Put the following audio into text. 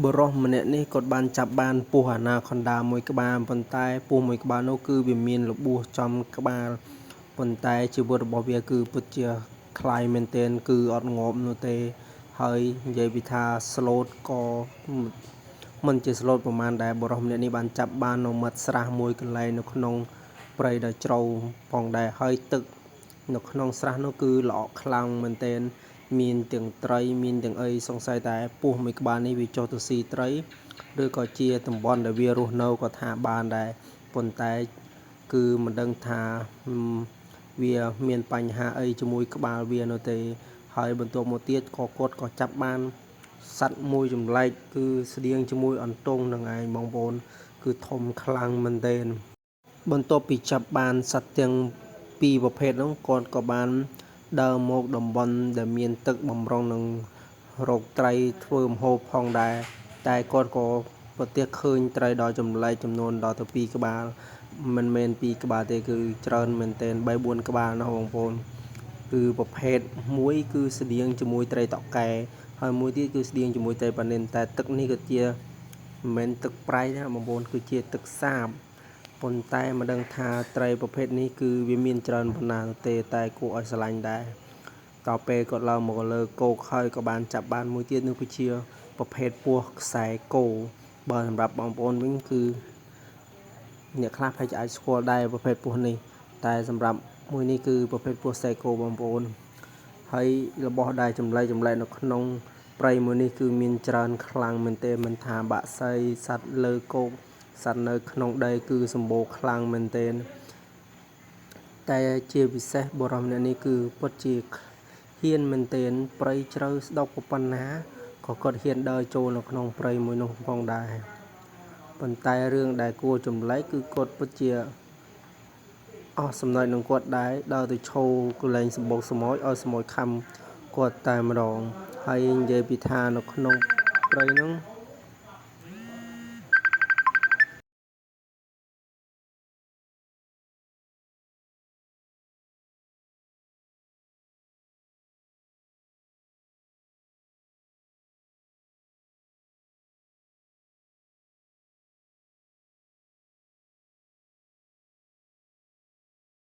បុរសម្នាក់នេះគាត់បានចាប់បានពស់អាណាខុនដាមួយក្បាលប៉ុន្តែពស់មួយក្បាលនោះគឺវាមានរបួសចំក្បាលប៉ុន្តែជីវិតរបស់វាគឺពិតជាក្លាយមែនទែនគឺអត់ងាប់នោះទេហើយនិយាយពីថាស្លូតក៏មិនជាស្លូតប្រហែលដែលបុរសម្នាក់នេះបានចាប់បាននៅមាត់ស្រះមួយកន្លែងនៅក្នុងព្រៃដ៏ជ្រៅផងដែរហើយទឹកនៅក្នុងស្រះនោះគឺល្អក់ខ្លាំងមែនទែនមានទាំងត្រីមានទាំងអីសង្ស័យតែពស់មួយក្បាលនេះវាចុះទៅស៊ីត្រីឬក៏ជាតំបន់ដែលវារស់នៅក៏ថាបានដែរប៉ុន្តែគឺមិនដឹងថាវាមានបញ្ហាអីជាមួយក្បាលវានោះទេហើយបន្ទាប់មកទៀតក៏គាត់ក៏ចាប់បានសត្វមួយចម្លែកគឺស្តៀងជាមួយអន្ទង់នឹងឯងបងប្អូនគឺធំខ្លាំងមែនទែនបន្ទាប់ពីចាប់បានសត្វទាំងពីរប្រភេទនោះគាត់ក៏បានដើរមកតំបន់ដែលមានទឹកបំរុងនឹងរកត្រីធ្វើម្ហូបផងដែរតែគាត់ក៏ប្រទះឃើញត្រីដ៏ចម្លែកចំនួនដល់ទៅ2ក្បាលមិនមែន2ក្បាលទេគឺច្រើនមែនទែន3 4ក្បាលណាបងប្អូនគឺប្រភេទមួយគឺស្តៀងជាមួយត្រីតកែហើយមួយទៀតគឺស្តៀងជាមួយត្រីប៉ានិនតែទឹកនេះគឺជាមិនមែនទឹកប្រៃណាបងប្អូនគឺជាទឹកសាបប៉ុន្តែមិនដឹងថាត្រីប្រភេទនេះគឺវាមានច្រើនប៉ុណ្ណាទេតែគួរឲ្យស្រឡាញ់ដែរតទៅពេលគាត់ឡើងមកលើគោកហើយក៏បានចាប់បានមួយទៀតនោះគឺជាប្រភេទពស់ខ្សែគោបើសម្រាប់បងប្អូនវិញគឺអ្នកខ្លះប្រហែលជាអាចស្គាល់ដែរប្រភេទពស់នេះតែសម្រាប់មួយនេះគឺប្រភេទពស់ខ្សែគោបងប្អូនហើយរបស់ដែលចម្លែកចម្លែកនៅក្នុងព្រៃមួយនេះគឺមានច្រើនខ្លាំងមែនទែនមិនថាបក្សីសត្វលើគោកសត្វនៅក្នុងដីគឺសម្បូរខ្លាំងមែនទែនតែជាពិសេសបុរសម្នាក់នេះគឺពិតជាហ៊ានមែនទែនព្រៃជ្រៅស្ដុកប៉ុណ្ណាក៏គាត់ហ៊ានដើរចូលនៅក្នុងព្រៃមួយនោះផងដែរប៉ុន្តែរឿងដែលគួរចម្លែកគឺគាត់ពិតជាអស់សំណើចនឹងគាត់ដែរដើរទៅឈរកន្លែងសម្បកសម្ោចឲ្យសម្ោចខំគាត់តែម្ដងហើយនិយាយពីថានៅក្នុងព្រៃហ្នឹង